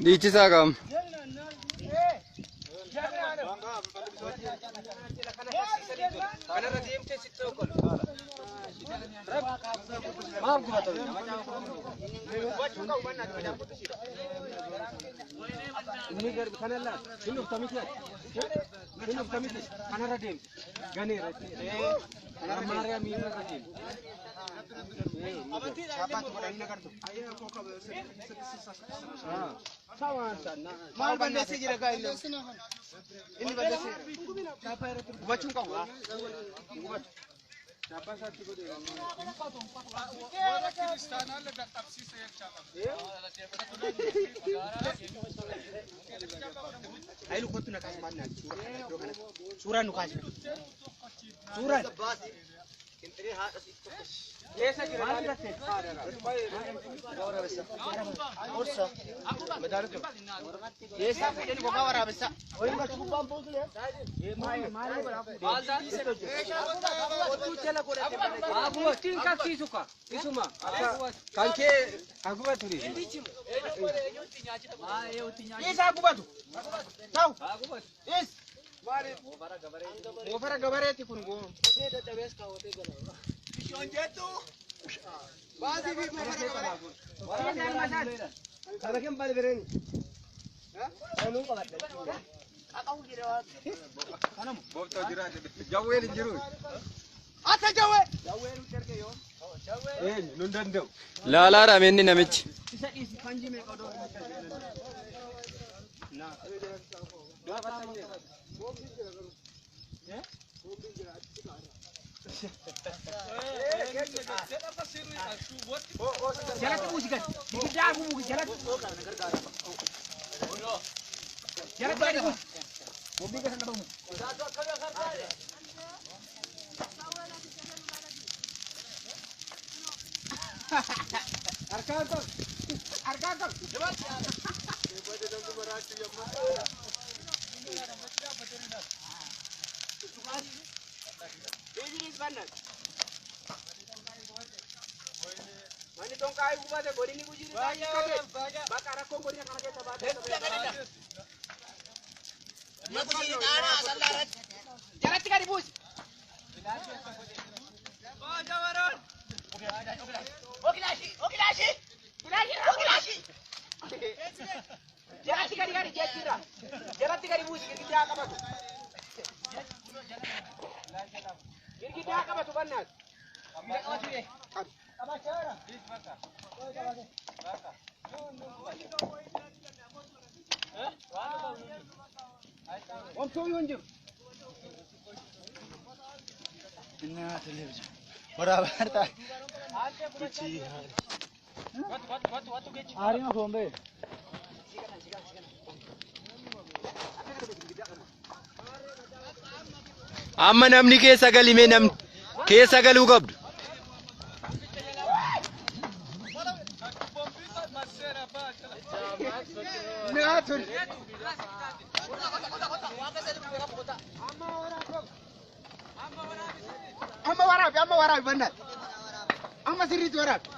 Dhiichisaa qaam. Maal balleessee jira gaa inni? Inni balleessee gubachuun qabu. Gubatu. Ayilu kottu na kaasi maal naati suura kana iddoo kanatti. Suuraan nu kaasi. Suuraan. Keessa jira maal Keessa fuudhanii gogaa waraabessa. Kan kee hagubatu ni. Dhiisaa gubatu. Ta'u. Dhiis. Moofara gabareeti kun goo. Baasii fi moofara gabaree. Boobtoo jira jawween hin jiru. Ata jawwee. Eenyu nun danda'u. Laalaadha inni namichi. Jalatti buusi gad. Girgiddaa buusi jalatti. Jalatti gadi buusi. Harkaan qabu. Harkaan qabu. Manni tonkaa gubate godinni gujiin isaa hiikkate. Bakka rakkoon godina kana keessa baatee. Jalatti gadi buusi. Jalatti gadi gadi jechuudha. Jalatti gadi buusi girgiddaa qabatu. Girgiddaa qabatu bannaas. Omtuu hin jiru. Amma namni keessa galime namni keessa galuu qabdu. Amma waraabi amma waraabi bannaati. Amma sirriitti waraabi.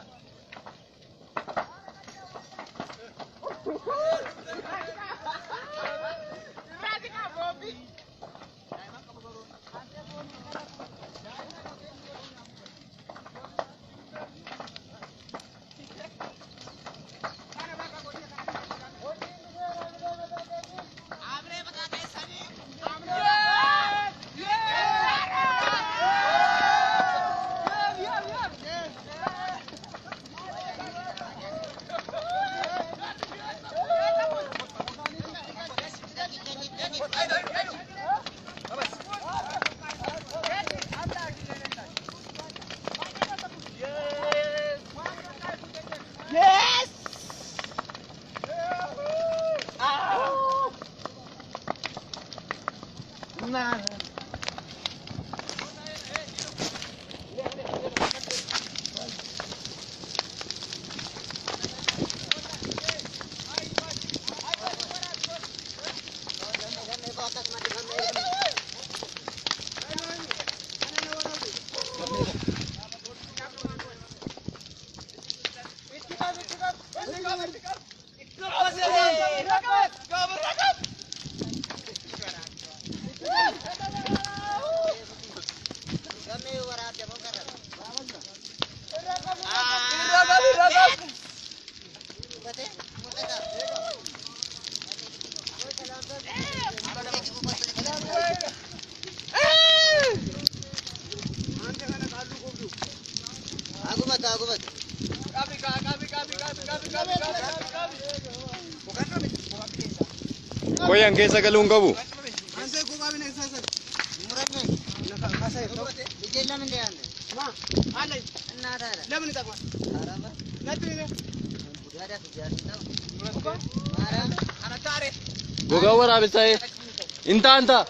Qoyaan keessa galuu hin qabu. Gogaa waraabessaa intaa intaa.